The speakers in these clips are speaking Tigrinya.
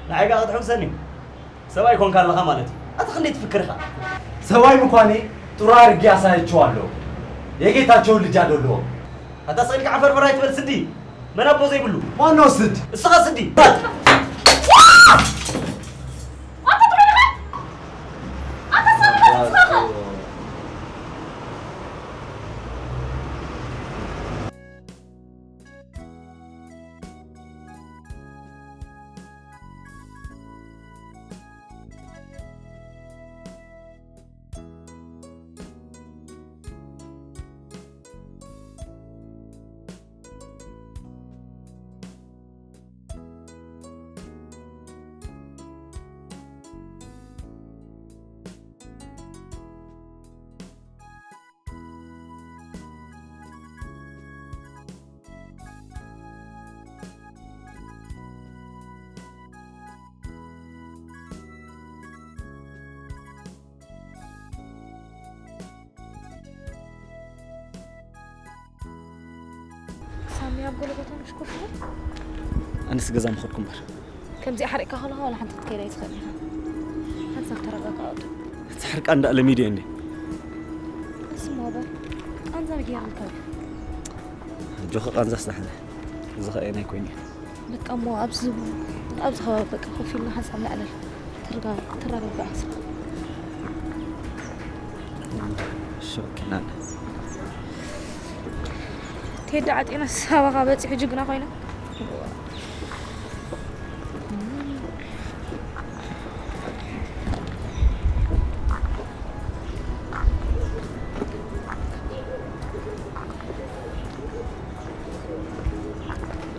ንዓይ ከኣ ክትሕጉሰኒ? ሰብኣይ ኮንካ ኣለኻ ማለት እዩ። ኣታ ክንደይ ትፍክር ኢኻ? ሰብኣይ ምዃነይ ጥሩ ኣድርጌ ኣሳይቼዋለሁ። የጌታቸውን ልጅ ኣይደለኹን። ኣታ ስቕ ኢልካ ዓፈርፈር ኣይትበል ስዲ። መን ኣቦ ዘይብሉ? ማነው ስድ? እስኻ ስዲ። ኣታ ጥዑይ ኢኻ? ኣታ ሰብ ኢኻ ንስኻ? ሳሚ ኣብ ገለ ቦታ ምሽ ኮፍ ኢሉ? ኣነስ ገዛ ምኸድኩ እምበር። ከምዚኣ ሓሪቕካ ከለኻ ዋላ ሓንቲ ክትከይድ ኣይትኽእልን ኢኻ። ሓንሳብ ተረጋጋ ኣውዱ። እቲ ሕርቃን እንዳእ ለሚድዮ እንዴ? እስማ በል፣ ቃንዛ ገይርልካ እዩ። ኣጆኻ ቃንዛ ስላሕለ። እዚ ኸኣ ናይ ኮይነ። በቃ እሞ ኣብዚ፣ ኣብዚ ከባቢ በቃ ኮፍ ኢልና ሓንሳብ ንዕለል። ተረጋ-፣ ተረጋጋ። እሺ፣ ኦኬ፣ ናለ። ቴዲ ዓጤናስ ኣባኻ በጺሑ ጅግና ኮይና።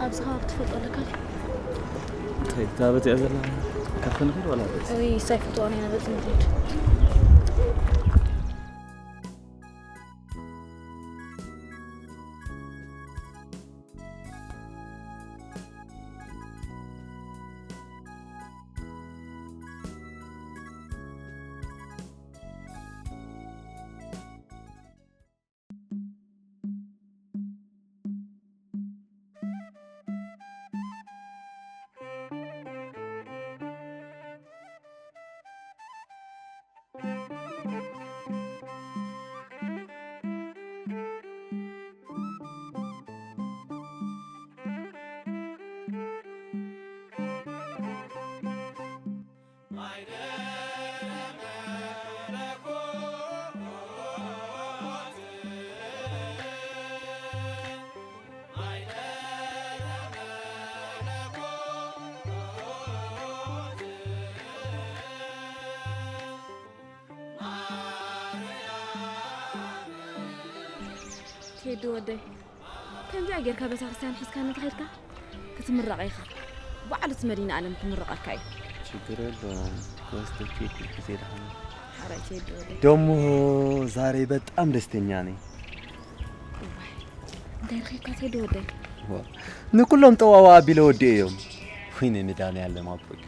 ኣብዚ ከባቢ ትፈልጦ ኣለካ ድዩ? እንታይ፣ እታ በዚኣ ዘላ ካፈ ንኺድ ዋላ በዚ? እይ፣ እሳ ኣይፈትዋን ኢና፣ በዚ ንኺድ። ቴዲ ወደይ፣ ከምዚኣ ጌርካ ቤተክርስትያን ሒዝካ እንተኸድካ ክትምረቕ ኢኻ። በዓል እቲ መድኃኔዓለም ክምርቐካ እዩ። ችግር የለውም። ወስደኪ ግዜ ደሓን። ሓራይ ቴዲ ወደይ። ደሞ ዛሬ በጣም ደስተኛ ነኝ። እዋይ፣ እንታይ ረኺብካ ቴዲ ወደይ? ዋ፣ ንኩሎም ጠዋዋ ኣቢለ ወዲኤ እዮም። ወይኔ መድኃኔዓለም ኣቦይ።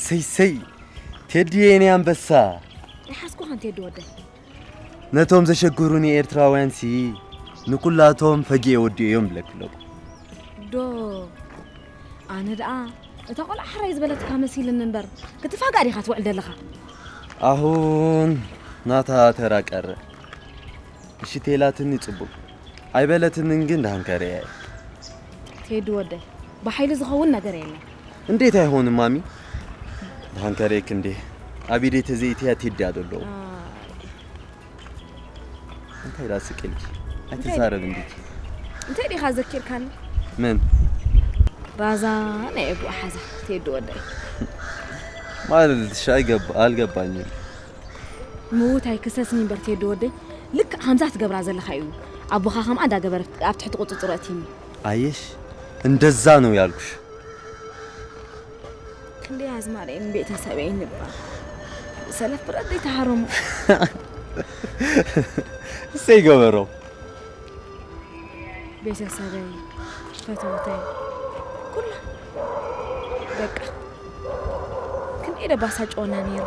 ሰይ ሰይ፣ ቴዲ የኔ ኣንበሳ። ኣይሓዝኩኻን ቴዲ ወደይ። ነቶም ዘሸገሩኒ ኤርትራውያንሲ ንኩላቶም ፈጊኤ ወዲኤዮም ብለኪ ኣለኹ። ዶ፣ ኣነ ደኣ እታ ቆልዓ ሕራይ ዝበለትካ መሲልኒ እምበር፣ ክትፋጋእ ዲኻ ትውዕል ዘለኻ? ኣሁን ናታ ተራ ቀረ። እሺ ተይላትኒ ጽቡቕ። ኣይበለትንን ግን ደሃንከረያ እየ። ቴዲ ወደይ፣ ብሓይሊ ዝኸውን ነገር የለን። እንዴት ኣይሆንም ማሚ? ደሃንከረየክ እንዴ? ኣብ ኢደይ ተዘይእትያ ቴዲ እያ ዘሎ። ኣይ። እንታይ ኢላ ስቅ ኢልኪ? እንታይ? ኣይትዛረብ እንዲኪ። እንታይ ዲኻ ዘኪርካኒ? ምን? ራዛ ናይ ኣቡኣ ሓዛ ቴዲ ወደይ። ማለት ሻ ኣይገባ-፣ ኣልገባኝም። ምዉት ኣይክሰስኒ እምበር ቴዲ ወደይ፣ ልክዕ ከምዛ ትገብራ ዘለኻ እዩ ኣቦኻ ከምኣ እንዳገበረ ኣብ ትሕቲ ቁጽጽሩ ኣእትይኒ። ኣየሽ፣ እንደዛ ነው ያልኩሽ። ክንደይ ኣዝማደይን ቤተሰበይን እባ ሰለፍ ብረት ዘይተሃረሙ። እሰይ ገበሮ። ቤተሰበይ፣ ፈተውተይ፣ ኩላ በቃ ክንደይ ደባሳጭወና ነይሩ።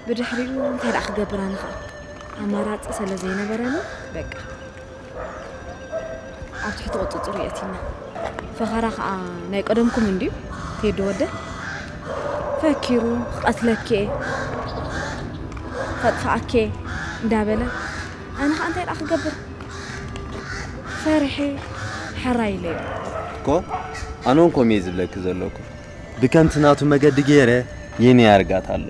ብድሕሪኡ እንታይ ደኣ ክገብር ኣነ ኸኣ ኣማራጺ ስለ ዘይነበረኒ በቃ ኣብ ትሕቲ ቁጽጽሩ የእቲና። ፈኸራ ኸኣ ናይ ቀደምኩም እንድዩ። ቴዲ ወደ ፈኪሩ ክቐትለኬ ከጥፍኣኬ እንዳበለ፣ ኣነ ኸኣ እንታይ ደኣ ክገብር? ፈሪሐ ሕራይ ኢለዮ። እኮ ኣነ እውን ከምኡ እየ ዝብለኪ ዘለኩ። ብከምቲ ናቱ መገዲ ገይረ የኔ ያርጋት ኣሎ።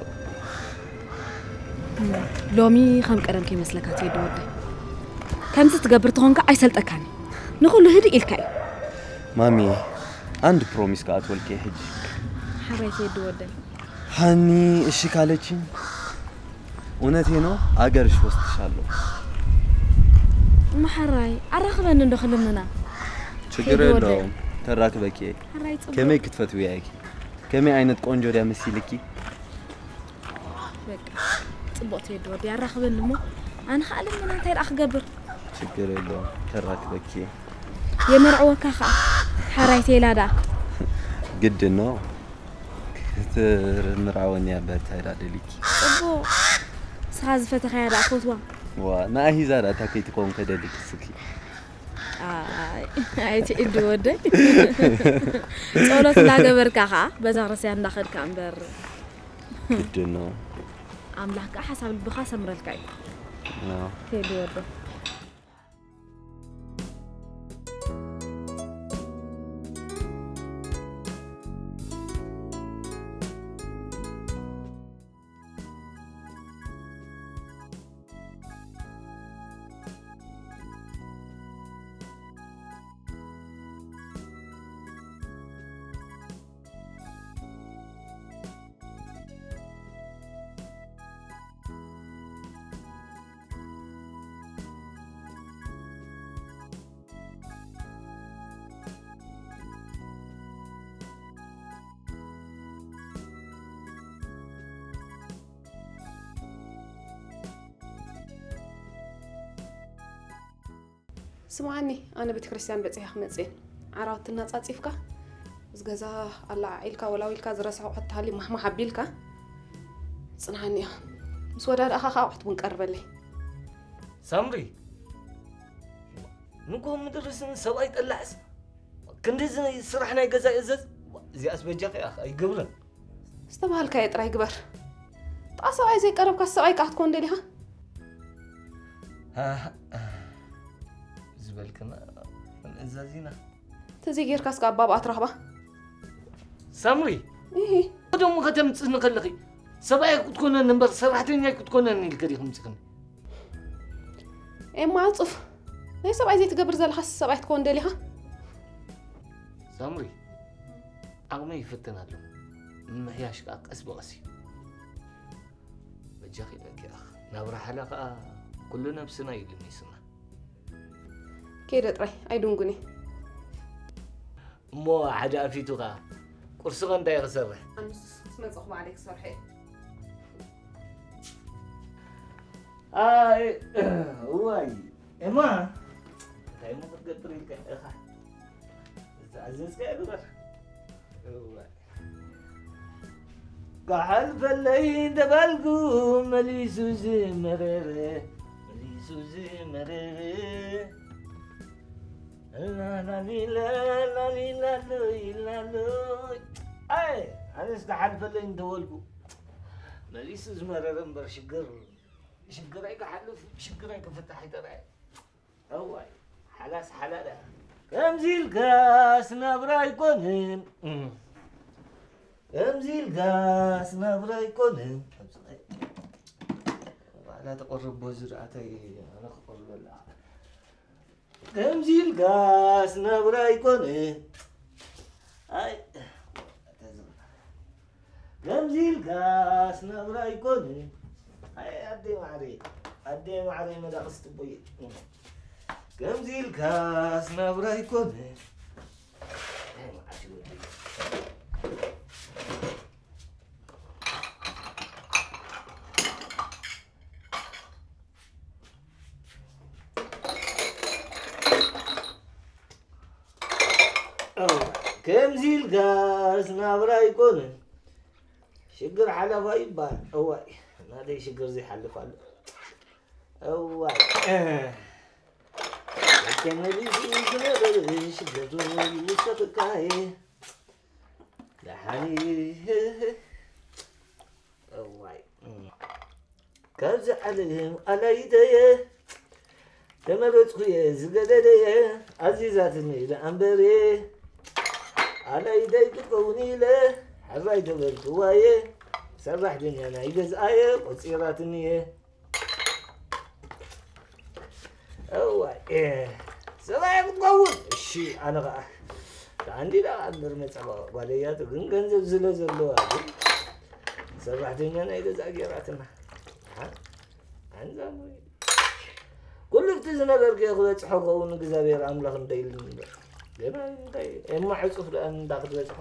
ሎሚ ከም ቀደም ከይመስለካ ቴዲ ወደይ። ከምዚ ትገብር ተኾንካ ኣይሰልጠካን እዩ። ንኹሉ ህድእ ኢልካ እዩ። ማሚ፣ አንድ ፕሮሚስ ከኣትወልኪ ሕጂ። ሓራይ ቴዲ ወደይ። ሃኒ እሺ ካለችኝ እውነቴ ነው፣ አገርሽ ወስድሻለሁ። እሞ ሓራይ ኣራኽበኒ እንዶ ክልምና። ችግር ቴዲ ወደይ። የለውም፣ ተራክበኪ። ሓራይ ጽቡቅ። ከመይ ክትፈትውያ ኢኪ? ከመይ ዓይነት ቆንጆ ድያ መሲልኪ? በቃ ጽቡቅ ቴዲ ወደይ ኣራኽበኒ እሞ ኣነ ኸኣ ልምና እንታይ ደኣ ክገብር? ችግር የለውም፣ ተራክበኪ። የመርዕወካ ኸኣ ሓራይ ቴላ ደኣ። ግድ ነው ክትምርዓወኒ እያ እምበር እንታይ ደኣ ደሊኪ? ጽቡቅ። ንስኻ ዝፈተኻያ ደኣ ፈትዋ። ዋ ንኣ ሂዛ ደኣ እታ ከይትከውን ከደሊኪ እስኪ። ኣይ ኣይ ቴዲ ወደይ። ጸሎት እንዳገበርካ ኸኣ ቤተክርስትያን እንዳኸድካ እምበር። ግድ ነው። ኣምላኽ ከኣ ሓሳብ ልብኻ ሰምረልካ እዩ። አዎ። ቴዲ ወደይ። ስምዓኒ፣ ኣነ ቤተክርስትያን በጺሐ ክመጽእ እየ። ዓራውቲ እናጻጺፍካ፣ ምስ ገዛ ኣለዓዒልካ፣ ወላዊልካ ዝረስዖ ኣቑሑት ተሃልዩ ማሕማሕ ኣቢልካ፣ ጽንሓኒ ኢኻ። ምስ ወዳዳእኻ ከኣ ኣቑሑት እውን ቀርበለይ። ሳምሪ፣ ንግሆ ምድርስ ንሰብኣይ ጠላዕስ፣ ክንድዚ ስራሕ ናይ ገዛ እዘዝ፣ እዚኣስ በጃኺ ኢኻ ኣይገብርን። ዝተባሃልካዮ ጥራይ ግበር። ጥቓ ሰብኣይ ዘይቀረብካ ሰብኣይ ከኣ ክትኮን ደሊኻ? ሃ፣ ዝበልክና ክንእዘዝ ኢና። ተዘይጌርካስ ከኣ ኣባብኣ ትረኽባ። ሳምሪ፣ ኢሂ። ደሞ ከተምጽእኒ ከለኺ ሰብኣይ ክትኮነኒ እምበር ሰራሕተኛ ክትኮነኒ ኢልከ ዲኺ ምጽእክኒ? ኤማ ኣጹፍ። ናይ ሰብኣይ ዘይትገብር ዘለኻስ ሰብኣይ ክትኮን ደሊኻ? ሳምሪ፣ ዓቕመይ ይፍትን ኣሎ። ምምሕያሽ ከኣ ቀስ ብቐስ እዩ። በጃኺ ኢለኪ ኢኺ። ናብራ ሓላ ከኣ ኩሉ ነብስና እዩ ልሚስና። ከይደ ጥራይ ኣይድንጉን እየ። እሞ ሓደ ኣፊቱ ከኣ ቁርሲ ከ እንታይ ክሰርሕ? ኣንስ ምስ መጸኹ ባዕለይ ክሰርሐ እየ። ኣይ እዋይ ኤማ እንታይ እሞ ክትገብር ኢልካ ኢኻ ዝተኣዘዝካዮ ግበር። እዋይ። ክሓልፈለይ እንተባልኩ መሊሱ ዝመረረ መሊሱ ዝመረረ ላላሊላ ላሊላሎይ ላሎይ ኣይ ኣነስ ክሓልፈለይ እንተበልኩ መሊሱ ዝመረረ እምበር ሽግር ሽግረይ ክሓልፍ ሽግረይ ክፍታሕ ይተረኣየ። እዋይ ሓላስ ሓላል እያ። ከምዚ ኢልካስ ናብራ ኣይኮንን። እም። ከምዚ ኢልካስ ናብራ ኣይኮንን። ባዕላ ተቕርቦ ዝርኣተይ ኣነ ክቕርበላ። ከምዚ ኢልካስ ናብራ ኣይኮንን። ኣይ ከምዚ ኢልካስ ናብራ ኣይኮንን። ኣይ ኣደ ማዕረ ኣደ ማዕረ መዳቕስ ትቦይ ከምዚ ኢልካስ ናብራ ኣይኮንን። ኣይ መዓት ይወዲ ከምዚ ኢልካስ ናብራ ኣይኮነን። ሽግር ሓለፋ ይበሃል። እዋይ ናተይ ሽግር ዘይሓልፍ ኣሎ። እዋይ ተመሊሱ ዝነበረ ሽግር ይውሰኸካየ። ደሓን እየ። እዋይ። ካብዚ ዓለም ኣላይተየ ተመረፅኩየ ዝገደደየ ኣዚዛትኒ ደኣ እምበርየ። ኣላይተይ ክትከውን ኢለ ሕራይ ተበልክዋየ። ሰራሕተኛ ናይ ገዝኣየ ቆፂራትኒየ። እዋይ፣ እ፣ ሰብኣይ ክትከውን። እሺ፣ ኣነ ኸዓ። ከኣንዲዳ እምበር መጸባበቒ ጓለያቱ ግን ገንዘብ ስለ ዘለዋ ግን ሰራሕተኛ ናይ ገዛ ገይራትና። ሓ? ኣንዛሙ። ኩሉ እቲ ዝነገርክዮ ክበጽሖ ከውን እግዚኣብሔር ኣምላኽ እንተኢሉኒ እምበር። ገና እንታይ፣ እማ ዕጹፍ ደኣ እንዳ ክትበጽሖ።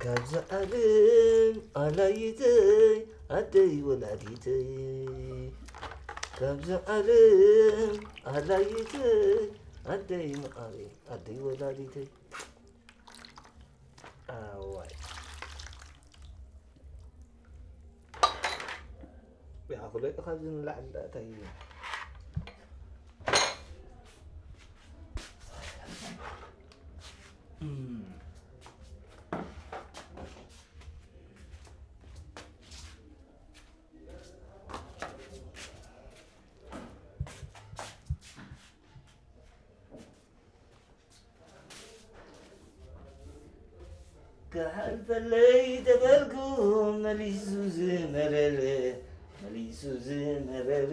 ካብዛ ዓለም ኣላይተይ ኣደይ ወላዲተይ፣ ካብዛ ዓለም ኣላይተይ ኣደይ መዓረይ ኣደይ ወላዲተይ። ኣዋይ። ቢያ፣ ኩሎ ካብዚ ንላዕሊ ደኣ እንታይ እዩ? ክሓልፈለይ ተበልኩ መሊሱ ዝመረረ፣ መሊሱ ዝመረረ።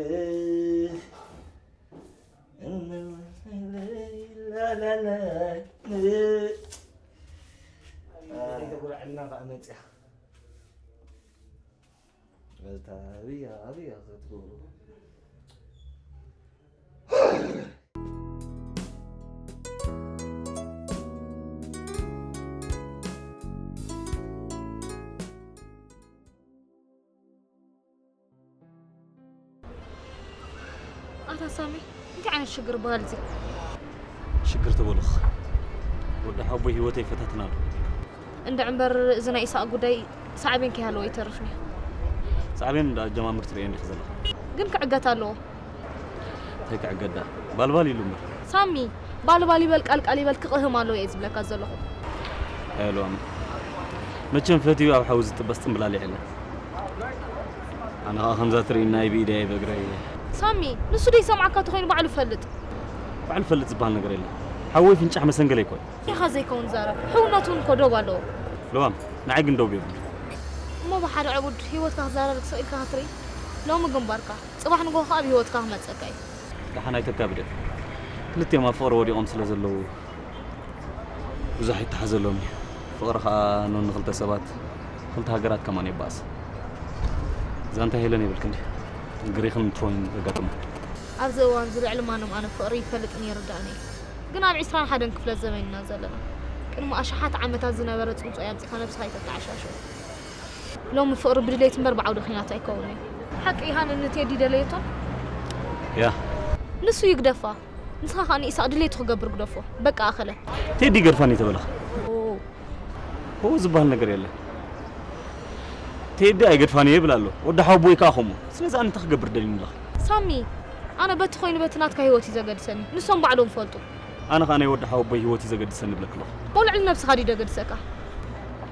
እነወሰለይ ላላላይ። ኣይ፣ ተጉርዐልና ኸዓ መፅያ። እታ ኣብያ፣ ኣብያ ክትገብሩ። ኣታ ሳሚ፣ እንታይ ዓይነት ሽግር በሃል እዚ? ሽግር ተበሉኽ። ወዲ ሓቦይ ህይወተይ ፈታትና ኣሎ። እንድዒ እምበር፣ እዚ ናይ ኢሳቕ ጉዳይ ሳዕቤን ከይሃለዎ ኣይተርፍን እዩ። ሳዕቤን እንዳ ኣጀማምር ትርእዮ እንዲኺ ዘለኻ። ግን ክዕገት ኣለዎ። እንታይ ክዕገት ደኣ? ባልባል ኢሉ እምበር። ሳሚ፣ ባልባል ይበል ቃልቃል ይበል ክቕህም ኣለዎ እየ ዝብለካ ዘለኹ። ኣየ ሉዋም። መቸም ፈትዩ ኣብ ሓዊ ዝጥበስ ጽምብላሊዕ የለን። ኣነ ኸኣ ከምዛ ትርእይና ብኢደይ ብእግረይ። ሳሚ፣ ንሱ ደይሰምዓካ ተኾይኑ ባዕሉ ይፈልጥ። ባዕሉ ይፈልጥ ዝበሃል ነገር የለን። ሓወይ ፍንጫሕ መሰንገለይ እኮ እዩ። ኢኻ ዘይከውን ዛረብ። ሕውነት እውን እኮ ዶብ ኣለዎ። ሉዋም፣ ንዓይ ግን ዶብ የብሉን። እሞ ብሓደ ዕቡድ ህይወትካ ክዘራረግ ስቕ ኢልካ ክትርኢ? ሎሚ ግንባርካ፣ ጽባሕ ንግሆ ከኣ ኣብ ህይወትካ ክመጸካ እዩ። ደሓን ኣይተካብደ። ክልቲኦም ኣብ ፍቕሪ ወዲቖም ስለ ዘለዉ ብዙሕ ኣይተሓዘሎም እዩ። ፍቕሪ ከኣ ኖኒ ክልተ ሰባት፣ ክልተ ሃገራት ከማን የባእስ። ዛንታ ሄለን የብልክን ድዩ? ግሪኽን ትሮይን ዘጋጠሞ። ኣብዚ እዋን እዚ ልዕሊ ማንም ኣነ ፍቕሪ ይፈልጥን ይርዳእን እየ። ግን ኣብ ዕስራን ሓደን ክፍለ ዘመን ኢና ዘለና። ቅድሚ ኣሽሓት ዓመታት ዝነበረ ጽውጽዋይ ኣምጺኻ ነብስኻ ኣይተተዓሻሽዎ። ሎሚ ፍቕሪ ብድሌት እምበር ብዓውደ ኲናት ኣይከውንን እዩ። ሓቂ ኢኻ ንቴዲ ደለየቶን? ያ። ንሱ ይግደፋ። ንስኻ ኸኣ ንኢሳቕ ድሌቱ ክገብር ግደፎ። በቃ ኣኸለ። ቴዲ ይገድፋኒ ተበልኻ? ኦ። ኦ ዝበሃል ነገር የለን። ቴዲ ኣይገድፋን እየ ይብል ኣሎ። ወዲ ሓወቦይ ከኣ ከምኡ። ስለዚ ኣነ እንታይ ክገብር ደልዩኒ ኣለኻ? ሳሚ፣ ኣነ በቲ ኮይኑ በቲ ናትካ ህይወት እዩ ዘገድሰኒ። ንሶም ባዕሎም ይፈልጡ። ኣነ ኸኣ ናይ ወዲ ሓወቦይ ህይወት እዩ ዘገድሰኒ ይብለኪ ኣለኹ። ሞ ልዕሊ ነብስኻ ድዩ ዘገድሰካ?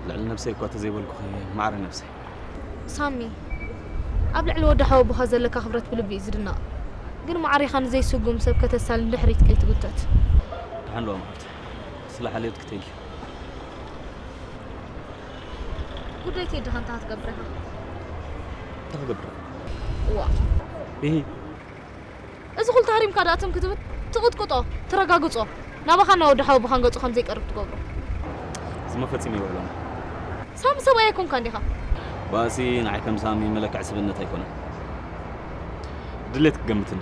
ልዕሊ ነብሰይ እኳ ተዘይበልኩኺ ማዕረ ነብሰይ። ሳሚ፣ ኣብ ልዕሊ ወዲ ሓወቦኻ ዘለካ ክብረት ብልቢ እዩ ዝድነቕ። ግን ማዕሪኻ ንዘይስጉም ሰብ ከተሳሊ ንድሕሪት ከይትጉተት። ደሓን ሉዋም ሓፍተይ። ስለ ሓልዮትኪ thank you። ጉዳይ ቴዲ ኸ እንታይ ክትገብር ኢኻ? እንታይ ክገብር? እዋ። እሂ። እዚ ኩሉ ተሃሪምካ ደኣ ትም ክትብል፣ ትቕጥቅጦ፣ ትረጋግጾ፣ ናባኻን ናብ ወዲ ሓወቦኻን ገጹ ከም ዘይቀርብ ትገብሮ። እዚ መፈጺመ ይውዕሎ። ሳሚ ሰብኣይ ኣይኮንካን ዲኻ? ባእሲ ንዓይ ከም ሳሚ መለክዒ ስብእነት ኣይኮነን። ድሌት ክገምትኒ።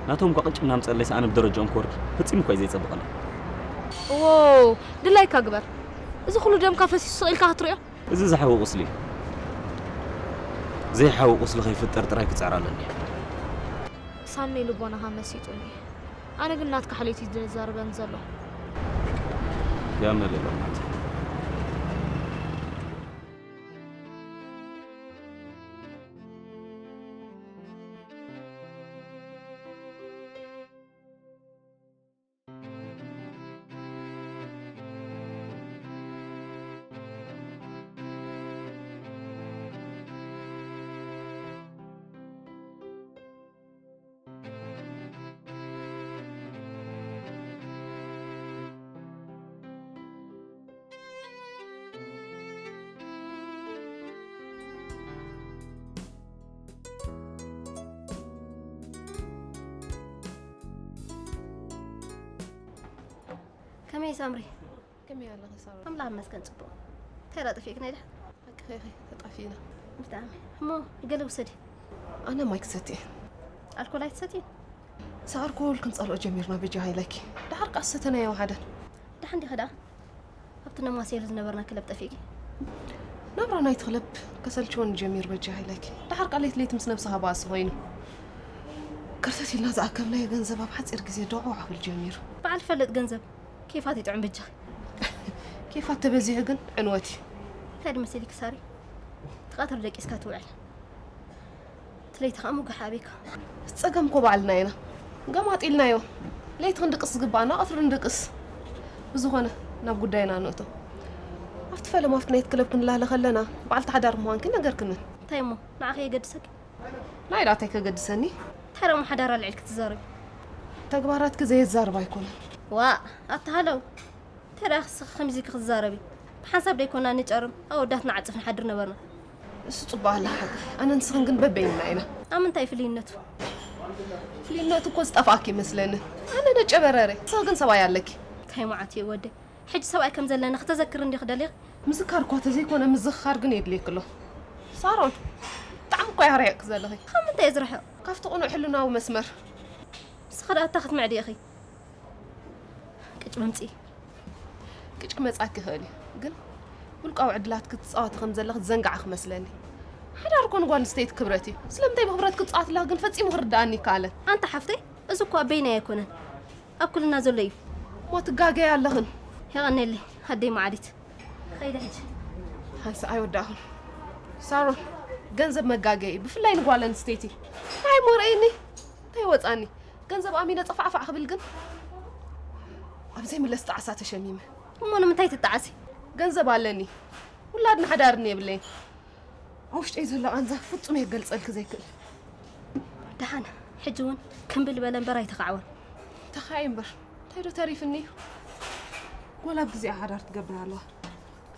ናቶም እኳ ቅጭን እናምጸለይስ ኣነ ብደረጃኦም ክወርድ ፈጺሙ እኳ እዩ ዘይጸብቐለይ። ዎ፣ ድላይካ ግበር። እዚ ኩሉ ደምካ ፈሲሱ ስቕ ኢልካ ክትርእዮ? እዚ ዝሓዊ ቁስሊ እዩ። ዘይሓዊ ቁስሊ ከይፍጠር ጥራይ ክጽዕር ኣለኒ። ሳሚ ልቦናኻ መሲጡኒ። ኣነ ግን ናትካ ሓልዮት እዩ ዘዛርበኒ ዘሎ። ያመለለው ናት። ከመይ ሳምሪ? ከመይ ኣለኺ ሳሮን? ኣምላኽ ይመስገን ጽቡቕ። እንታይ ደኣ ጠፊእክና ኢለ? ሓቅኺ ኢኺ፣ ተጣፊእና። ብጣዕሚ። እሞ ገለ ውሰዲ። ኣነ ማይ ክሰቲ እየ። ኣልኮል ኣይትሰትዪ? ምስ ኣልኮል ክንጸልኦ ጀሚርና በጃኻ ኢለኪ። ደሓር ከኣ ዝሰተናዮ ሓደ። ደሓን ዲኺ ደኣ? ኣብቲ ነማስየሉ ዝነበርና ክለብ ጠፊእኪ? ናብራ ናይቲ ክለብ ከሰልችወኒ ጀሚሩ በጃኻ ኢለኪ። ደሓር ከኣ ለይቲ ለይቲ ምስ ነብስኻ ባእሲ ኮይኑ። ከርተት ኢልና ዝኣከብናዮ ገንዘብ ኣብ ሓጺር ግዜ ዶዕዋዕ ክብል ጀሚሩ። በዓል ፈልጥ ገንዘብ ኬፋት ይጥዕም በጃኺ። ኬፋት ተበዚሑ ግን ዕንወት እዩ። እንታይ ድመሲልኪ ሳሪ? ትቐትሪ ደቂስካ ትውዕል። ትለይቲ ከዓ ሙግሕ ኣበይካ? እቲ ጸገም እኮ ባዕልና ኢና ገማጢልናዮ። ለይቲ ክንድቅስ ዝግባኣና ቀትሪ ንድቅስ። ብዝኾነ ናብ ጉዳይና ንእቶ። ኣብቲ ፈለማ ኣብቲ ናይት ክለብ ክንላለ ከለና በዓልቲ ሓዳር ምዃንኪ ነገርክንን። እንታይ እሞ ንዓኸ የገድሰኪ? ናይ ዳታይ ከገድሰኒ? እንታይ ደሞ ሓዳር ኣልዒልኪ ትዛረቢ? ተግባራትኪ ዘየዛርብ ኣይኮነን። ዋእ ኣታ ሃለው። እንታይ ደኣ ክስኺ ከምዚ ኢልኪ ክትዛረቢ? ብሓንሳብ ደይኮና ንጨርም ኣወዳት ንዓጽፍ ንሓድር ነበርና። እሱ ጽቡቕ ኣላ ሓቂ። ኣነ ንስኽን ግን በበይንና ኢና። ኣብ ምንታይ ፍልይነቱ? ፍልይነቱ እኮ ዝጠፍኣኪ ይመስለኒ። ኣነ ነጨበረረ። ንስኺ ግን ሰብኣይ ኣለኪ። እንታይ መዓት እዩ ወደይ? ሕጂ ሰብኣይ ከም ዘለኒ ክተዘክር እንዲኺ ደሊኺ? ምዝካር እኳ ተዘይኮነ ምዝኽኻር ግን የድልየኪ ኣሎ። ሳሮን፣ ብጣዕሚ እኳ ኢኺ ርሒቕኪ ዘለኺ። ካብ ምንታይ እየ ዝርሕቕ? ካብቲ ቅኑዕ ሕልናዊ መስመር። ንስኺ ደኣ እታ ክትምዕዲ ኢኺ። ቅጭ መምፅኢ። ቅጭ ክመፅኣኪ ይኽእል እዩ፣ ግን ውልቃዊ ዕድላት ክትፃወቲ ከም ዘለኺ ዝዘንጋዕኺ መስለኒ። ሓዳር እኮ ንጓል ኣንስተይቲ ክብረት እዩ። ስለምንታይ ብኽብረት ክትፃወትላ ግን ፈፂሙ ክርድኣኒ ይከኣለን። ኣንታ ሓፍተይ፣ እዚ እኮ ኣብ በይነይ ኣይኮነን፣ ኣብ ኩልና ዘሎ እዩ። እሞ ትጋገያ ኣለኽን። የቐንየለይ ኣደይ መዓሊት። ኸይደ ሕጂ። ሃንሳ ኣይወዳእኹን። ሳሮን፣ ገንዘብ መጋገይ እዩ፣ ብፍላይ ንጓል ኣንስተይቲ። እንታይ እሞ ርእይኒ? እንታይ ወፃኒ? ገንዘብ ኣሚነ ፀፋዕፋዕ ክብል ግን ኣብ ዘይምለስ ጣዕሳ ተሸሚመ። እሞ ንምንታይ ትጣዓሲ? ገንዘብ ኣለኒ፣ ውላድን ሓዳርን የብለይን። ኣብ ውሽጠይ ዘሎ ቃንዛ ፍጹም እየ ክገልጸልኪ ዘይክእል። ደሓን ሕጂ እውን ክምብል በለ እምበር ኣይተኻዕወን። ተኻዒ እምበር እንታይ ዶ ተሪፍኒ እዩ? ጓል ኣብ ግዜኣ ሓዳር ትገብር ኣለዋ።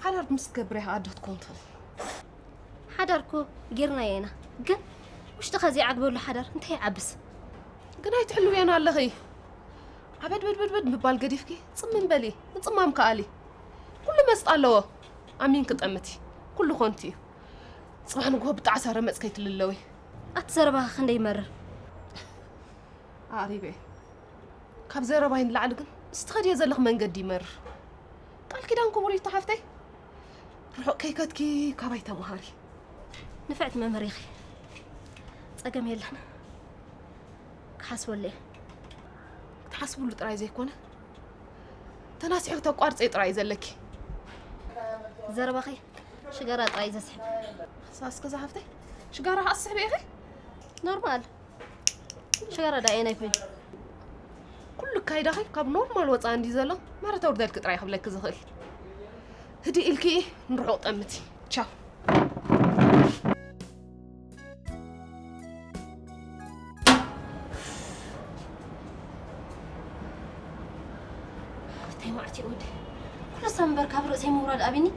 ሓዳር ምስ ትገብር እያ ኣዶ ክትከውን ትኽእል። ሓዳር እኮ ጌርናዮ ኢና፣ ግን ውሽጥኻ ዘይዓግበሉ ሓዳር እንታይ ይዓብስ? ግን ኣይትሕልውየን ኣለኺ። ዓበድበድበድበድ ምባል ገዲፍኪ ጽምም በሊ፣ ምጽማም ከኣሊ። ኩሉ መስጣ ኣለዎ። ኣሚንኪ ጠምቲ። ኩሉ ኮንቲ እዩ። ጽባሕ ንግሆ ብጣዕሳ ረመጽ ከይትልለዊ። ኣቲ ዘረባኺ ክንደይ ይመርር። ኣቕሪበ እየ። ካብ ዘረባይ ንላዕሊ ግን ምስ ትኸድዮ ዘለኺ መንገዲ ይመርር። ቃል ኪዳን ክቡር እዩ ሓፍተይ። ርሑቕ ከይከድኪ ካባይ ተመሃሪ። ንፍዕቲ መምህር ኢኺ። ጸገም የለን። ክሓስበሉ እየ። ክትሓስብሉ ጥራይ ዘይኮነ ተናሲሑ ክተቋርፀ ጥራይ እዩ ዘለኪ። ዘረባኺ ሽጋራ ጥራይ እዩ ዘስሕብ። ሳስከ ዝሓፍተይ ሽጋራ ከኣ ትስሕቢ ኢኺ? ኖርማል። ሽጋራ ደኣ ኣየናይ ኮይኑ? ኩሉ ኣካይዳኺ ካብ ኖርማል ወፃኢ እንድዩ ዘሎ። ምህረት ኣውርደልኪ ጥራይ ክብለኪ ዝኽእል። ህድእ ኢልኪ ንርሑቕ ጠምቲ። ቻው። እንታይ መዓት እዩ ወደይ? ኩሉ ሰብ እምበር ካብ ርእሰይ ምውራድ ኣቢኒ።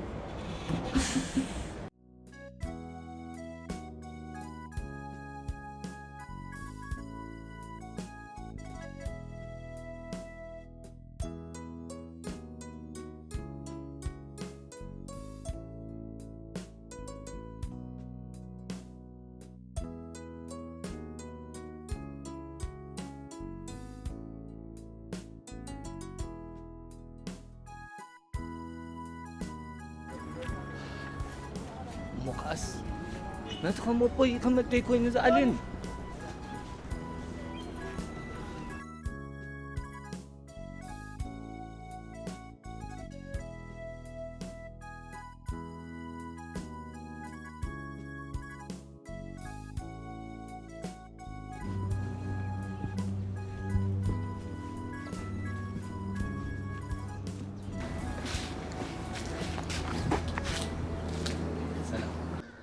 እሞ ከኣስ ነቲ ከም ኣቦይ ከም ኣደይ ኮይኑ ዝኣልየኒ።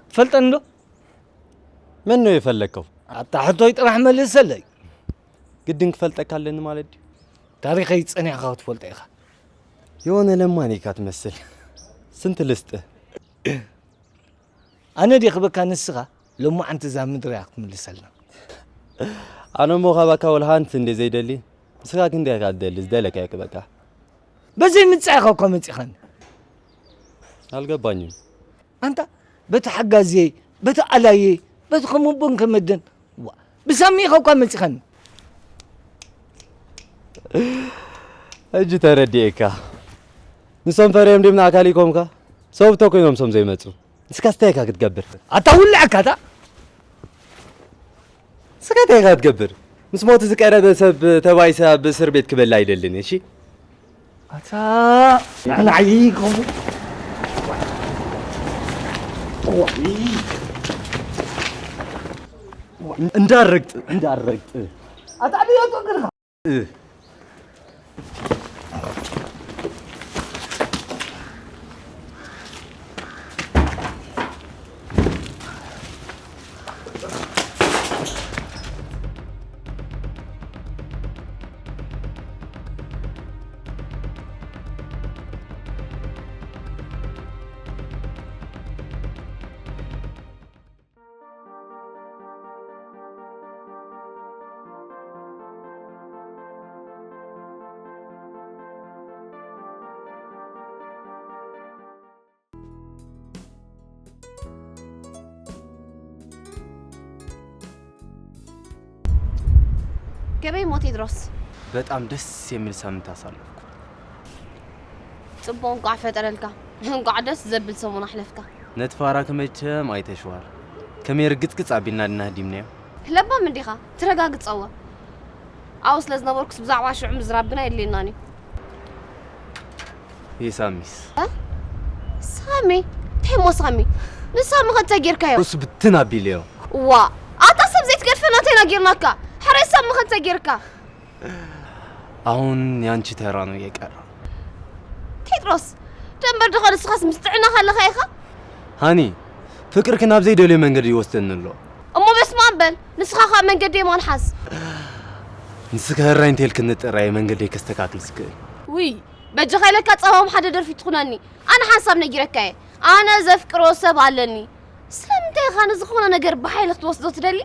ትፈልጠኒ ዶ? መን ነው የፈለግከው? ኣታ ሕቶይ ጥራሕ መልሰለይ። ግድን ክፈልጠካ ኣለኒ ማለት ድዩ? ታሪኸይ ጸኒሕካ ክትፈልጦ ኢኻ። የሆነ ለማኝ እኮ ትመስል። ስንት ልስጥህ? ኣነ ድየ ክበካ ንስኻ? ሎማዓንቲ እዛ ምድሪ እያ ክትምልሰልና። ኣነ እሞ ካባካ ወላ ሓንቲ እንደ ዘይደሊ፣ ንስኻ ክንደይ ኢኻ ትደሊ? ዝደለካ እየ ክበካ። በዘይ ምጻኢኻ እኳ መጺኻኒ። አልገባኝም። ኣንታ በቲ ሓጋዝየይ፣ በቲ ኣላየይ፣ በቲ ከምኡቦን ከመደን፣ ዋ፣ ብሳሚ ኢኻ እኳ መጺኻኒ። እጅ ተረዲኤካ። ንሶም ፈሪዮም ድም ንኣካል ይኮምካ? ሰውብቶ ኮይኖም ሶም ዘይመጹ። ንስካ ስታይ ኢካ ክትገብር? ኣታ ውልዐካ ኣታ። ንስካ እንታይ ኢካ ክትገብር? ምስ ሞቱ ዝቀረበ ሰብ ተባይሰ ኣብ እስር ቤት ክበላ ኣይደልን፣ እሺ? ኣታ ንዓይ ይኮም። እንዳረግጥ፣ እንዳረግጥ። ኣታ ብዮ ጥቅልካ። ከመይ እሞ ቴድሮስ? በጣም ደስ የሚል ሳምንት አሳለፍኩ። ጽቡቕ እንቋዕ ፈጠረልካ። እንቋዕ ደስ ዘብል ሰሙን ኣሕለፍካ። ነቲ ፋራ ከመቸም ኣይተሽዋር ከመይ ርግጽግጽ ኣቢልና ድና ህዲምናዮ። ለባም እንዲኻ ትረጋግጸዎ። ኣብኡ ስለ ዝነበርኩስ ብዛዕባ ሽዑ ምዝራብ ግን ኣየድልየናን እዩ። ይሳሚስ ሳሚ እንታይ ሞ ሳሚ ንሳሚ ከንተ ጌርካዮ እሱ ብትን ኣቢልዮ። ዋ ኣታ ሰብ ዘይትገድፈና እንታይ ናጌርናካ ሕራይ ሳሚ ከንተ ጌርካ አሁን ያንቺ ተራ ነው የቀረ። ቴድሮስ ደንበር ድኻ ንስኻስ ምስ ጥዕና ካለኻ ኢኻ ሃኒ ፍቅርኪ ናብ ዘይደልዮ መንገዲ ይወስደኒ ኣሎ። እሞ በስማም በል ንስኻ ኸዓ መንገዲ የማን ሓዝ ንስኪ ህራይ እንተልክኒ ጥራይ መንገደይ ከስተካክል ዝክእል። ውይ በጃኻ ኢለካ ጸባም ሓደ ደርፊ ትኹነኒ ኣነ ሓንሳብ ነጊረካ እየ ኣነ ዘፍቅሮ ሰብ ኣለኒ ስለምንታይ ኢኻ ንዝኾነ ነገር ብሓይሊ ክትወስዶ ትደሊ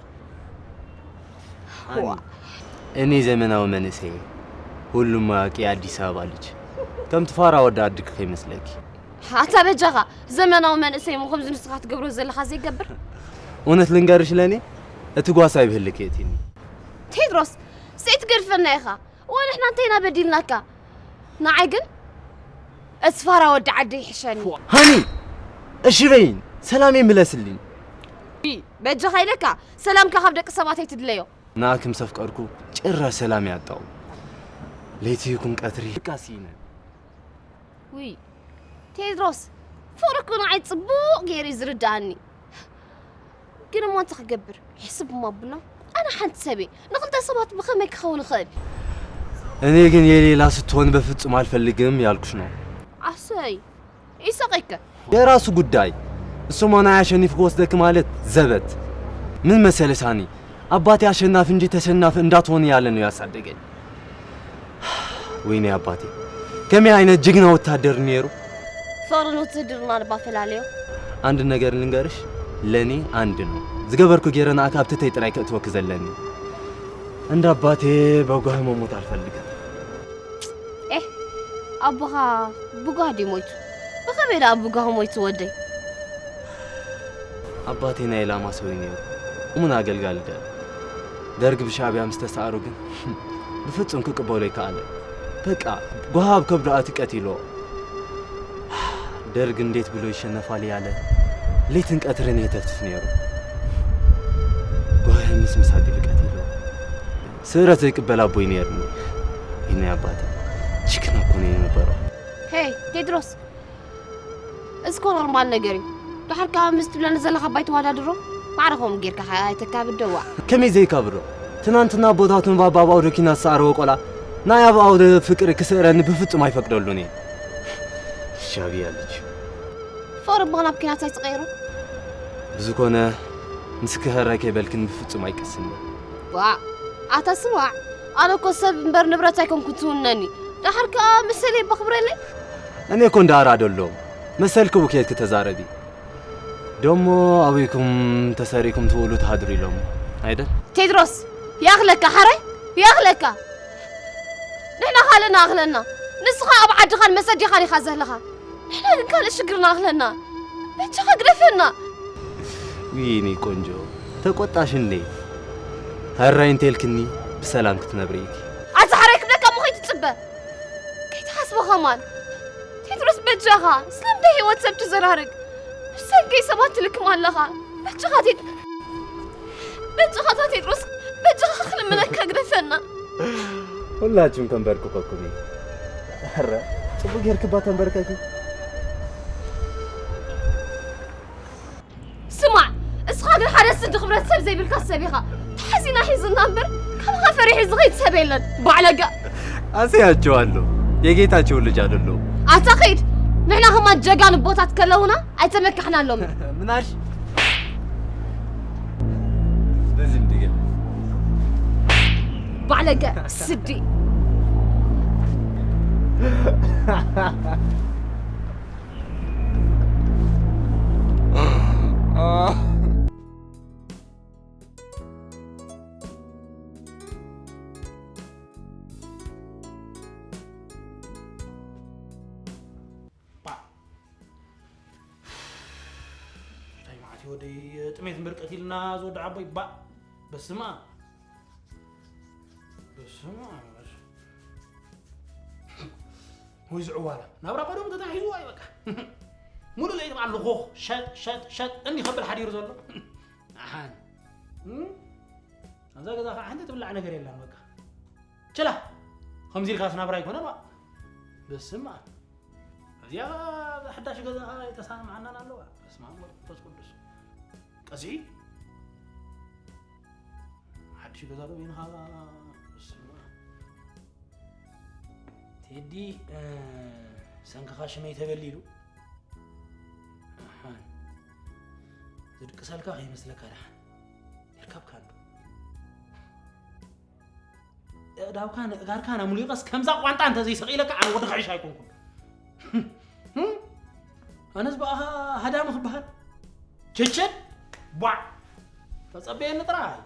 እኔ ዘመናዊ መንእሰይ ሁሉም ማወቂ የአዲስ አበባ ልጅ ከምቲ ፋራ ወዲ ዓድኪ ከይመስለኪ። ኣታ በጃኻ ዘመናዊ መንእሰይ እሞ ከምዚ ንስኻ ትገብሮ ዘለኻ ዘይገብር እውነት ልንገርሽ ለእኔ እቲ ጓሳ ይብህልክ የእቲኒ። ቴድሮስ ዘይትገድፈና ኢኻ እዋ ንሕና እንተይና በዲልናካ ንዓይ ግን እቲ ፋራ ወዲ ዓደይ ይሕሸኒ ሃኒ እሺ በይን ሰላም የምለስልኝ። በጃኻ ኢለካ ሰላምካ ካብ ደቂ ሰባት ኣይትድለዮ ንኣክም ሰፍቀርኩ ጭራሽ ሰላም ያጣው ለይቲ ይኩን ቀትሪ ቃሲነ ውይ ቴድሮስ ፍቕሪ እኮ ንዓይ ጽቡቕ ገይሩ እዩ ዝርድኣኒ ግን እሞ እንታይ ክገብር ሕስብ እሞ ኣብሎ ኣነ ሓንቲ ሰበይ ንኽልተ ሰባት ብኸመይ ክኸውን ይኽእል እኔ ግን የሌላ ስትሆን በፍጹም አልፈልግም ያልኩሽ ነው። ኣሰይ ይሰቐይከ የራሱ ጉዳይ እሱ ሞና ያሸንፍ ክወስደክ ማለት ዘበት ምን መሰለሽ ሃኒ አባቴ አሸናፊ እንጂ ተሸናፊ እንዳትሆን ያለ ነው ያሳደገኝ። ወይኔ አባቴ ከመይ አይነት ጅግና ወታደር ነሩ። ፍቕርን ውትህድርና ልባ ፈላለዮ አንድ ነገር ልንገርሽ ለእኔ አንድ ነው ዝገበርኩ ጌረና ካብትተይ ጥራይ ከእትወክ ዘለኒ እንደ አባቴ በጓህ መሞት አልፈልግም። ኤህ ኣቦኻ ብጓህ ድዩ ሞይቱ? ብኸመይ ደኣ ብጓህ ሞይቱ ወደይ? ኣባቴ ናይ ላማ ሰው እዩ ነይሩ። እሙን ኣገልጋሊ ደርግ። ደርግ ብሻዕብያ ምስ ተሳእሩ ግን ብፍጹም ክቅበሎ ይከኣለ። በቃ ጓሃብ ከብዶ ኣቲ ቀቲሎ። ደርግ እንዴት ብሎ ይሸነፋል ያለ ሌትን ቀትርን የተፍትፍ ነይሩ። ጓህ ምስ ምስ ኣቢሉ ቀቲሎ። ስእረት ዘይቅበል ኣቦይ ነይርኒ። ይናይ ኣባተ ችክና እኮ ነው የነበረው። ሄይ ቴድሮስ፣ እዚ እኮ ኖርማል ነገር እዩ። ድሓር ከዓ ምስ ትብለኒ ዘለኻ ኣባይ ተዋዳድሮ ማዕረ ከምኡ ጌርካ ከዓ ኣይተካብድ ደዋ። ከመይ ዘይካብዶ? ትናንትና ኣቦታቱን ባባ ኣብ ኣውደ ኪና ዝሰዓረዎ ቆላ ናይ ኣብ ኣውደ ፍቅሪ ክስእረኒ ብፍጹም ኣይፈቅደሉን እየ። ሻብያ ልጅ። ፍቕሪ እሞ ናብ ኪናት ኣይትቐይሮ። ብዝኮነ ንስኪ ህራይ ከይበልክን ብፍጹም ኣይቀስንን። ዋእ ኣታ ስማዕ ኣነ እኮ ሰብ እምበር ንብረት ኣይኮንኩን ትውነኒ ደሓር ከኣ መሰለይ በኽብረለይ። እኔ እኮ እንደ ኣራዳ ኣለዎም መሰልኪ ብኬት ክተዛረቢ ደሞ ኣበይኩም ተሰሪኩም ትውሉ ትሃድሩ ኢሎም ኣይደል? ቴድሮስ ይኣኽለካ ሓራይ ይኣኽለካ። ንሕና ካልእና ኣኽለና ንስኻ ኣብ ዓድኻን መሰዲኻን ኢኻ ዘለኻ። ንሕና ግን ካልእ ሽግርና ኣኽለና። በጃኻ ግደፈና። ውይ የኔ ቆንጆ፣ ተቆጣሽ እንዴ? ሀራይ እንተልክኒ ብሰላም ክትነብሪ ኢኪ። ኣዛ ሓራይ ክብለካ እሞ ከይትጽበ። ከይትሓስቦ ኸማን። ቴድሮስ በጃኻ፣ ስለምንታይ ህይወት ሰብ ትዘራርግ? ብሰንከይ ሰባት ትልክም ኣለኻ። በጃኻ ቴድ-፣ በጃኻ ኣታ ቴድሮስ፣ በጃኻ ክልምነካ ግደፈና። ሁላችሁም ተንበርክኮኩም። ኧረ ጽቡቅ ጌርክባ ተንበርከኪ። ስማዕ፣ እስኻ ግን ሓደ ስዲ ክብረት ሰብ ዘይብልካ ሰብ ኢኻ። ተሓዚና ሒዝና እምበር፣ ከምኻ ፈሪሑ ዝኸይድ ሰብ የለን። ባዕለጋ። አስያቸዋለሁ። የጌታቸውን ልጅ አይደለሁም። ኣታ ኸይድ፣ ንሕና ኸማን ጀጋኑ ቦታት ከለውና ኣይተመካሕናሎም። ምን አልሽ? በዚህ እንዲገ ባዕለጋ ስዲ። እንታይ መዓት እዩ ወደይ ጥሜት እምበር ቀቲልና ዝወዲ ዓቦይ ባእ በስመ ኣብ በስመ ኣብ ወይ ዝዕዋላ ናብራ ቀደሙ ተታሒዝዎ እዩ በቃ ሙሉእ ለይቲ በዓል ልኾኽ ሸጥ ሸጥ ሸጥ እንዲ ከብል ሓዲሩ ዘሎ ኣሓን እም? ኣብዛ ገዛ ከዓ ሓንቲ ትብላዕ ነገር የላን በቃ ችላ ከምዚ ኢልካስ ናብራ ኣይኮነን ዋ በስመ ኣብ እዚኣ ሓዳሽ ገዛ ከዓ ኣይተሳምዓናን ኣለዋ በስመ ኣብ ወመንፈስ ቅዱስ ቀዚ ሓድሽ ገዛ ዶ በይንኻ በስመ ኣብ ቴዲ ሰንክኻ ሽመይ ተበሊሉ ኣሓን ዝድቅሰልካ ከይመስለካ ደሓን ይርከብካ እንዶ ኣእዳውካን ኣእጋርካን ኣምሊቐስ ከምዛ ቋንጣ እንተዘይሰቒለካ ኣነ ወዲ ክሕሽ ኣይኮንኩን ኣነስ ብኣኻ ሃዳሚ ክበሃል ቸቸድ ቧዕ ተጸበየኒ ጥራይ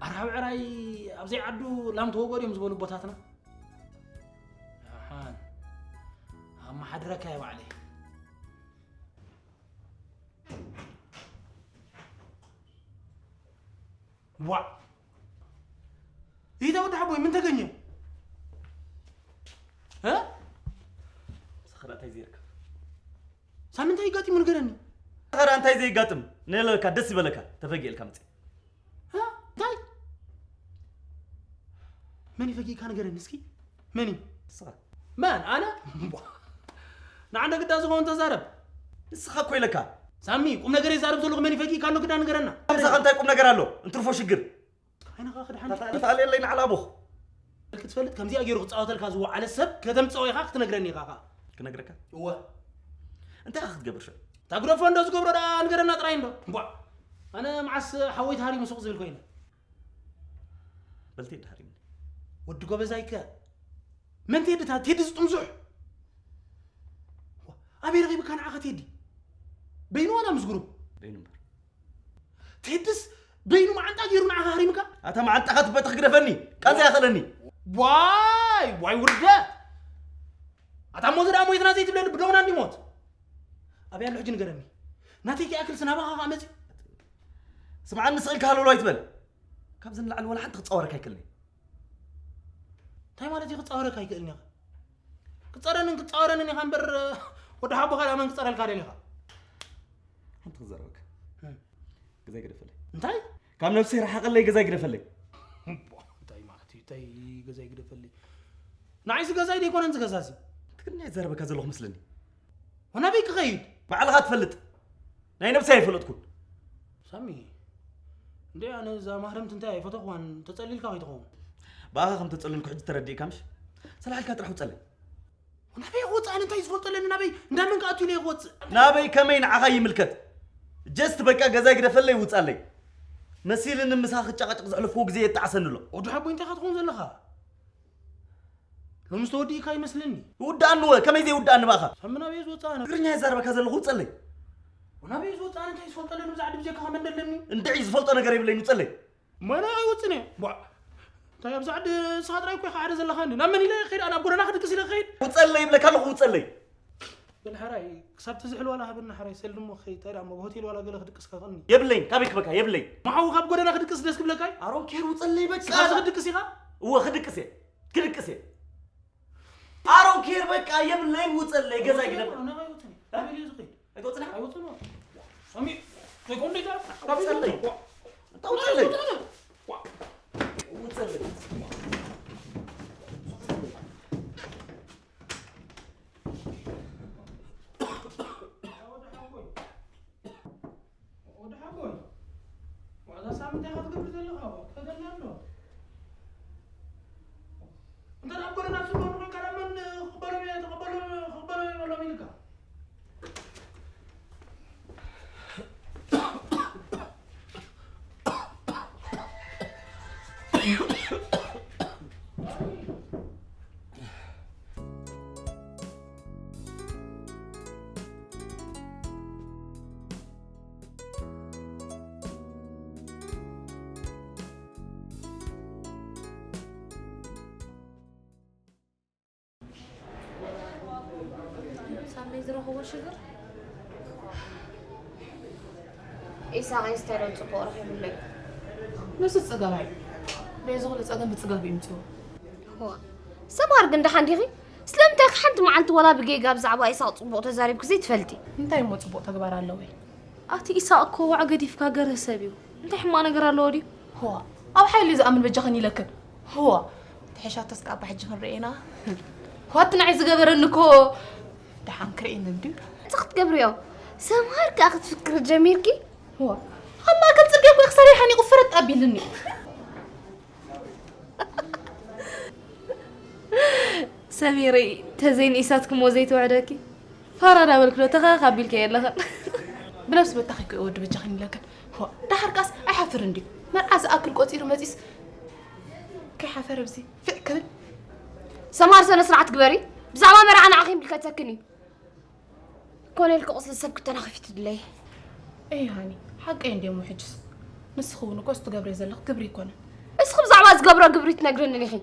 ኣራብዕራይ ኣብዘይ ዓዱ ላም ተወጎድ እዮም ዝበሉ ቦታትና ኣሓን ኣመሓድረካ እየ ባዕለይ ዋዕ ኢታ ወዲ ሓቦይ ምን ተገኘ ሰኸዳ እንታይ ዘይርካ ሳምንታይ ይጋጢሙ ንገረኒ ሰኸዳ እንታይ ዘይጋጥም ንለካ ደስ ይበለካ ተፈጊኤልካ ምፅ እንታይ መን ይፈጊእካ ንገረኒ እስኪ መን እዩ ንስኻ መን ኣነ ንዓንደ ግዳ ዝኸውን ተዛረብ ንስኻ እኮ ኢለካ ሳሚ ቁም ነገር ይዛረብ ዘለኹ መን ይፈጊእካ ኣሎ ግዳ ንገረና ምሳኻ እንታይ ቁም ነገር ኣሎ እንትርፎ ሽግር ዓይንኻ ክድሓን ተፋልየለይ ንዓል ኣቦኽ ክትፈልጥ ከምዚኣ ገይሩ ክፃወተልካ ዝወዓለ ሰብ ከተምፅኦ ኢኻ ክትነግረኒ ኢኻ ኸዓ ክነግረካ እወ እንታይ ኢኻ ክትገብር ሽዑ ታግደፎ እንዶ ዝገብሮ ደኣ ንገረና ጥራይ እንዶ እምቧዕ ኣነ መዓስ ሓወይ ተሃሪሙ ሱቕ ዝብል ኮይነ በልቲ ድሃሪምኒ ወዲ ጎበዛይከ መን ቴዲ ታ ቴዲ ዝጥምዙሕ ኣበይ ረኺብካ ንዓኻ ቴዲ በይኑ ዋላ ምስ ግሩፕ በይኑ እምበር ቴድስ በይኑ መዓንጣ ገይሩ ንዓኻ ሃሪምካ ኣታ መዓንጣኻ ትበጥኽ ግደፈኒ ቃንዛ ይኸለኒ ዋይ ዋይ ውርደት ኣታ እሞ ዝደኣ ሞይትና ዘይትብለኒ ብደውና እንዲሞት ኣበይ ኣሎ ሕጂ ንገረኒ ናተይ ከይኣክልስ ናባኻ ከዓ መፅዩ ስምዓኒ ስቕ ኢልካ ሃለሎ ኣይትበል ካብዚ ንላዕሊ ዋላ ሓንቲ ክፃወረካ ኣይክእልን እንታይ ማለት እዩ ክፃወረካ ኣይክእልን ኢኻ ክፀረንን ክፃወረንን ኢኻ እምበር ወዲ ሓቦኻ ዳመን ክፀረልካ ደሊኻ ሓንቲ ክዘረበካ ገዛይ ግደፈለይ እንታይ ካብ ነብሰይ ረሓቐለይ ገዛይ ግደፈለይ እንታይ ማለት እዩ እንታይ ገዛይ ግደፈለይ ንዓይሲ ገዛይ ደይኮነን ዝገዛዚ ትግርኛ ይዘረበካ ዘለኹ መስለኒ ወናበይ ክኸይድ ባዕልኻ ትፈልጥ ናይ ነብሰይ ኣይፈለጥኩን ሳሚ እንደ ኣነ እዛ ማህረምቲ እንታይ ኣይፈተኽዋን ተጸሊልካ ከይትኸውን ብኣኻ ከም ተጸለልኩ ሕጂ ተረዲእካ ምሽ ሰላሕልካ ጥራሕ ውጸለይ ናበይ ክወፅእ ኣነ እንታይ ዝፈልጦ ኣለኒ ናበይ እንዳመን ክኣቱ ኢለ ክወፅእ ናበይ ከመይ ንዓኻ ይምልከት ጀስት በቃ ገዛይ ግደፈለይ ውፃለይ መሲልኒ ምሳኻ ክጨቃጨቅ ዘሕለፍኩዎ ግዜ የጣዕሰኒ ኣሎ ወዲ ሓቦይ እንታይ ክትኸውን ዘለኻ ሎምስ ተወዲእካ ይመስለኒ ይውድኣኒ ወ ከመይ ዘይውድኣኒ ባኻ ሳሚ ናበይ ዝወፅእ ኣነ ትግርኛ ይዛረበካ ዘለኹ ውፀለይ ናበይ ዝወፅእ ኣነ እንታይ ዝፈልጦ ኣለኒ ብዛ ዓዲ ብጀካኻ መንደለኒ እንድዒ ዝፈልጦ ነገር የብለይን ውፀለይ እንድዒ ዝፈልጦ ነገር የብለይን ውፀለይ መን ኣይወፅን እየ ቧዕ እንታይ ኣብዚ ዓዲ ንስኻ ጥራይ እኮ ኢኻ ሓደ ዘለኻኒ። ናብ መን ኢለ ክኸይድ? ኣነ ኣብ ጎደና ክድቅስ ኢለ ክኸይድ? ውጸለይ ይብለካ ኣለኹ፣ ውጸለይ። በል ሕራይ፣ ክሳብ ትዝሕል ዋላ ሃበና ሕራይ፣ ሰልዲ እሞ ክኸይድ። እንታይ ደኣ እሞ ኣብ ሆቴል ዋላ ገለ ክድቅስ ከኽእልኒ? የብለይን፣ ካበይ ክበካ? የብለይን። መሓውኽ ኣብ ጎደና ክድቅስ ደስ ክብለካ እዩ? ኣሮን ኬር ውጸለይ በቃ። ንስኻ ትድቅስ ኢኻ? እወ፣ ክድቅስ እየ። ክድቅስ እየ። ኣሮን ኬር በቃ የብለይን፣ ውጸለይ፣ ገዛ ግደፍ። ኣነ ኣይወጽን እየ። ናበይ እዩ ዝኸይድ? ኣይትወጽን ኢኻ? ኣይወጽን እየ። ሳሚ፣ ዘይኮን ደይታ፣ ናበይ እዩ ዝኸይድ? ውጸለይ። ዋ። እንታ ውጸለይ። ዋ። ውጸለይ። ወዲ ሓጎይ፣ ዋዛ ሳሚ እንታይ ኢኻ ትገብር ዘለኻ? ተደሊ ኣሎ። እንተ ደኣ ኣብ ጎደና ዝስመዑ ኮይንካ፣ ናብ መን ክቕበሎም እየ? ተቐበሎ-፣ ክቕበሎ እየ በሎም ኢልካ። ሳሚ ዝረኸቦ ሽግር? ኢሳቕ ኢንስታይሎ ጽቡቕ ረኺቡለይ። ንሱ ጸገማይ። በዚ ኩሉ ጸገም ብጸገም ይምጽኡ። ዋ፣ ሰምሃር ግን ደሓን ዲኺ? ስለምንታይ ሓንቲ መዓልቲ ዋላ ብጌጋ ብዛዕባ ኢሳቕ ጽቡቕ ተዛሪብኪ ዘይትፈልጢ? እንታይ እሞ ጽቡቕ ተግባር ኣለወይ? ኣቲ ኢሳቕ እኮ ዋዕ ገዲፍካ ገርህ ሰብ እዩ። እንታይ ሕማቕ ነገር ኣለዎ ድዩ? ህዋ፣ ኣብ ሓይሉ እዩ ዝኣምን በጃኽን ኢለክን። ህዋ፣ ተሐሻቶስ ከኣ ኣባ ሕጂ ክንርእየና። ዋቲ ንዓይ ዝገበረኒ እኮ ደሓን ክርእየኒ ድዩ? እንታይ ክትገብርዮ? ሰምሃር ከኣ ክትፍክሪ ጀሚርኪ? ህዋ፣ ኣብ ማእከል ጽርግያ እኮ ክሳደይ ሓኒቑ ፍርጥ ኣቢልኒ። ሰሚረይ፣ ተዘይንኢሳትክሞ ዘይትውዕደኪ። ፋራ ዳበልክዶ ተኻኽ ኣቢልከ የለኽን። ብነብሲ በታኺ እኮ ወዲ በጃኺን ኢለክን። ሆ፣ ደሓር ከኣስ ኣይሓፍርን ድዩ? መርዓ ዝኣክል ቆጺሩ መጺስ ከይሓፈረ ብዚ ፍዕ ክብል። ሰምሃር፣ ሰነ ስርዓት ግበሪ። ብዛዕባ መርዓ ንዓኺ ይምልከተክን እዩ። ኮነ ኢልኪ ቁስሊ ሰብ ክተናኽፊ ትድለዪ። እይ ሃኒ፣ ሓቀይ እንድየ እሞ ሕጅስ። ንስኺ እውን እኮ እቲ ትገብርዮ ዘለኺ ግብሪ ኣይኮነን። እስኺ ብዛዕባ ዝገብሮ ግብሪ ትነግርኒ ኢኺ።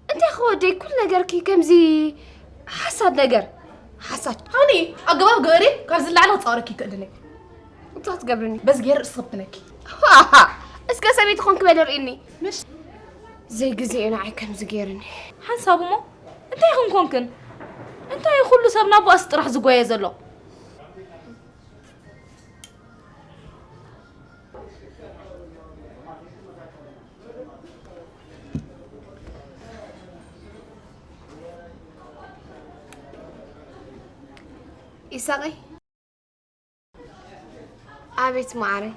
እንታይ ኸ ወደይ፣ ኩሉ ነገርኪ ከምዚ ሓሳድ ነገር። ሓሳድ። ሃኒ፣ ኣገባብ ግበሪ፣ ካብ ዝለዓለ ክጻወረኪ ይክእል ድነ። እንታይ ትገብርኒ? በዚ ገይረ ርእስኺ ብትነኪ። እስከ ሰበይቲ ኾንኪ በሊ ርእይኒ። ምሽ? ዘይግዜ እዩ ንዓይ ከምዚ ገይርኒ። ሓንሳብ እሞ እንታይ ኢኽን ኮንክን? እንታይ እዩ ኩሉ ሰብ ናብ ባእሲ ጥራሕ ዝጓየ ዘሎ? ኢሳቐይ፣ ኣቤት መዓረይ።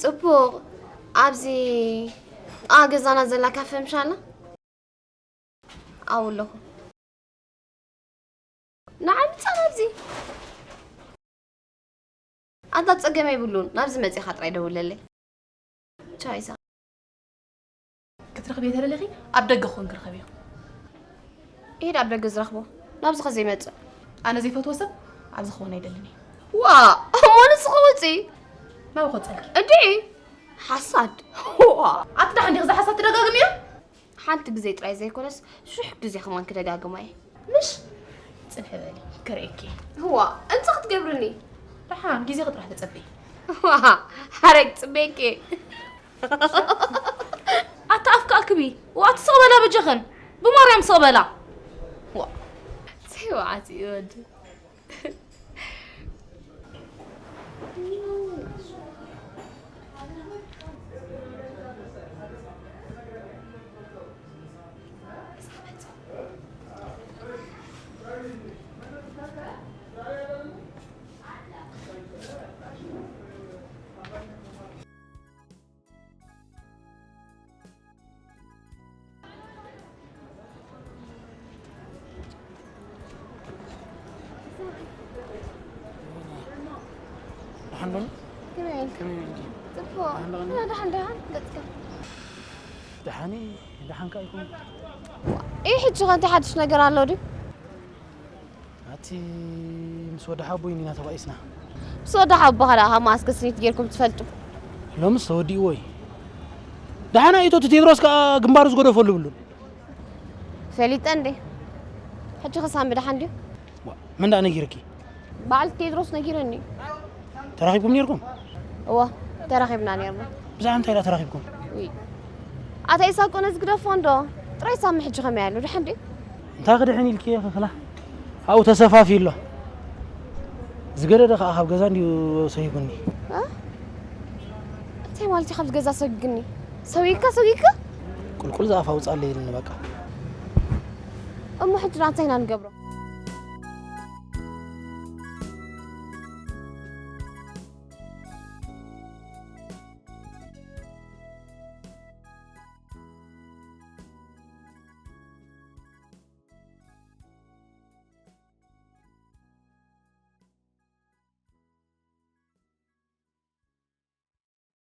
ጽቡቕ። ኣብዚ ጥቓ ገዛና ዘላ ካፈ ምሽ ኣላ? ኣብኡ ኣለኹ። ንዓ ምጻ ናብዚ። ኣንታ ጸገም የብሉን። ናብዚ መጺኻ ጥራይ ደውለለይ። ቻው ኢሳቕ። ክትረኽብዮ ተደሊኺ ኣብ ደገ ክኾን ክረኸብዮ። ኢድ ኣብ ደገ ዝረኽቦ ናብዚ ከዘይመጽእ። ኣነ ዘይፈትዎ ሰብ ኣብዚ ክኾን ኣይደልን እየ። ዋ፣ እሞ ንስኺ ውጺ። ናብኡ ክወጸልኪ። እንድዒ፣ ሓሳድ። ዋ። ኣቲ ደሓን ዲኺ እዛ ሓሳድ ትደጋግምዮ? ሓንቲ ግዜ ጥራይ ዘይኮነስ ሽሕ ግዜ ከማን ክደጋግማ እየ። ምሽ? ጽንሒ በሊ፣ ክርእየኪ። እዋ፣ እንታይ ክትገብርኒ? ደሓን ግዜኺ ጥራሕ ተጸበዪ። እዋ፣ ሓረግ ጽበየኪ። ኣታ ኣፍካ ኣክቢ። ዋ፣ ኣቲ ስቕ በላ በጃኽን። ብማርያም ስቕ በላ። ዋ። ሰይዋዓት እዩ ወዲ። ደሓን ዶ? ከመይ ኢልካ? ከመይ ኢልካ? ጽቡቕ። ደሓን ዶ? ደሓን፣ ደሓን፣ ደሓን፣ ገጽካ። ደሓን፣ ደሓን ከኣ ይኹን። እ፣ ሕጂ ኸ እንታይ ሓድሽ ነገር ኣሎ ድዩ? ኣቲ ምስ ወዲ ሓቦይ ኢና ተባኢስና። ምስ ወዲ ሓቦኻ ደኣ ካብ መኣስ ከ ስኒት ጌርኩም ትፈልጡ? ሎምስ ተወዲእዎ እዩ። ደሓና ኢቶ እቲ ቴድሮስ ከኣ ግንባሩ ዝገደፈሉ ብሉን። ፈሊጠ እንዴ? ሕጂ ከሳሚ ደሓን ድዩ? መን ደኣ ነጊርኪ? በዓል ቴድሮስ ነጊረኒ። ተራኺብኩም ነርኩም? እወ ተራኺብና ነርና። ብዛዕባ እንታይ ኢላ ተራኺብኩም? ኣታ ኢሳቆ ነዚ ግደፎ እንዶ ጥራይ ሳሚ ሕጂ ከመይ ኣሎ ደሓን ድዩ? እንታይ ክድሕን ኢልኪ ክላ ኣብኡ ተሰፋፊ ኣሎ። ዝገደደ ከዓ ካብ ገዛ እንዲዩ ሰሂጉኒ። እንታይ ማለት እዩ ካብዚ ገዛ ሰጊግኒ? ሰዊግካ ሰጊግካ? ቁልቁል ዝኣፍ ኣውፃለይ ኢልኒ በቃ። እሞ ሕጂ ዳ እንታይ ኢና ንገብሮ?